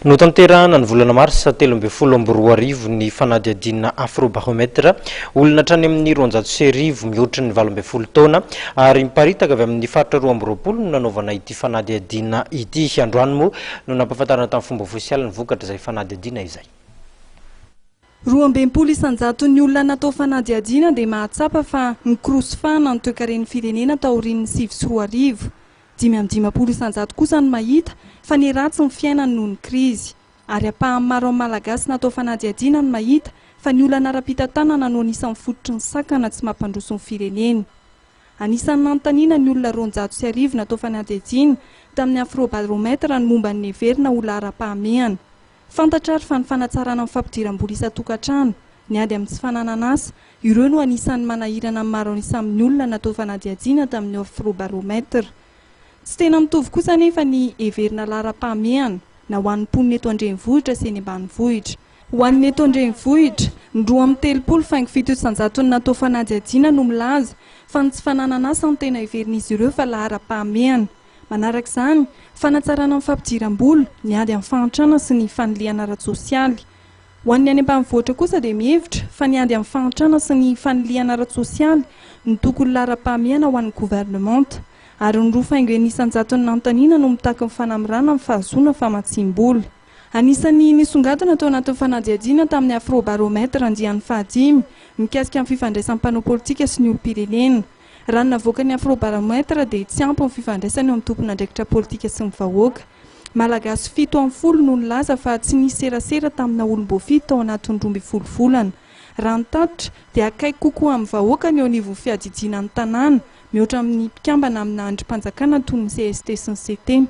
Notanterahana ny volana marsa 2013 ny fanadihadiana Afrobaromètre, olona hatrany amin'ny 1200 mihoatry ny 18 taona ary miparitaka avy amin'ny faritra 22 no nanaovana ity fanadihadiana ity. Androany moa no nampahafantarana tamin'ny fomba ofisialy ny vokatr'izay fanadihadiana izay. 62 isan-jaton'ny olona natao fanadihadiana dia mahatsapa fa mikorosofahana ny toekaren'ny firenena taorian'ny 2009. 55% kosa no mahita fa niharatsy ny fiainany noho ny krizy. Ary ampahany maro amin'ny Malagasy natao fanadihadiana no mahita fa ny olana ara-pitantanana no anisan'ny fototry ny sakana tsy mampandroso ny firenena. Anisan'ny nanontaniana ny olona 1200 natao fanadihadiana tamin'ny Afrobaromètre ny momba ny heverina ho laharam-pahamehana. Fantatra ary fa ny fanatsarana ny fampidiram-bola isan-tokantrano, ny ady amin'ny tsy fananan'asa, ireo no anisan'ny manahirana ny maro an'isa amin'ny olona natao fanadihadiana tamin'ny Afrobaromètre. Tsy tena mitovy kosa anefa ny heverina laharam-pahamehana, na ho an'ny mponina eto an-drenivohitra sy eny ambanivohitra. Ho an'ny eto an-drenivohitra, ny 32 faingo 7 isan-jaton'ny natao fanadihadiana no milaza fa ny tsy fananan'asa no tena heverin'izy ireo fa laharam-pahamehana. Manaraka izany, fanatsarana ny fampidiram-bola, ny ady amin'ny fahantrana sy ny fanilihana ara-tsosialy. Ho an'ny any ambanivohitra kosa dia mihevitra fa ny ady amin'ny fahantrana sy ny fanilihana ara-tsosialy no tokony laharam-pahamehana ho an'ny governemanta. Ary ny 2 faingo 6 isan-jaton'ny nanontaniana no mitaky ny fanamorana ny fahazoana famatsiam-bola. Anisan'ny nisongadina tao anatin'ny fanadihadiana tamin'ny Afrobaromètre andiany fahadimy mikasika ny fifandraisan'ny mpanao politika sy ny olom-pirenena. Raha ny navoakan'ny Afrobaromètre dia tsy ampy ny fifandraisana eo amin'ny tompon'andraikitra politika sy ny vahoaka. Malagasy 7 amin'ny 10 no nilaza fa tsy nisy serasera tamina olom-boafidy tao anatin'ny 12 volana. Raha ny tatitra dia akaiky kokoa amin'ny vahoaka ny eo anivon'ny fiadidiana ny tanàna mihoatra amin'ny mpikambana amina andrim-panjakana toy ny cst sy ny CT.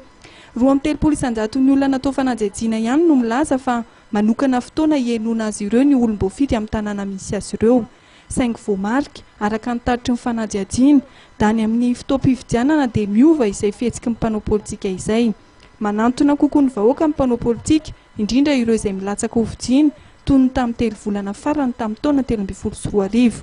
32 isan-jaton'ny olona natao fanadihadiana ihany no milaza fa manokana fotoana hihainoana azy ireo ny olom-boafidy amin'ny tanàna misy azy ireo. Saingy voamarika, araka ny tatitry ny fanadihadiana, da any amin'ny fotoam-pifidianana dia miova izay fihetsiky ny mpanao politika izay. Manantona kokoa ny vahoaka ny mpanao politika, indrindra ireo izay milatsaka hofidiana, toy ny tamin'ny telo volana farany tamin'ny taona 2013.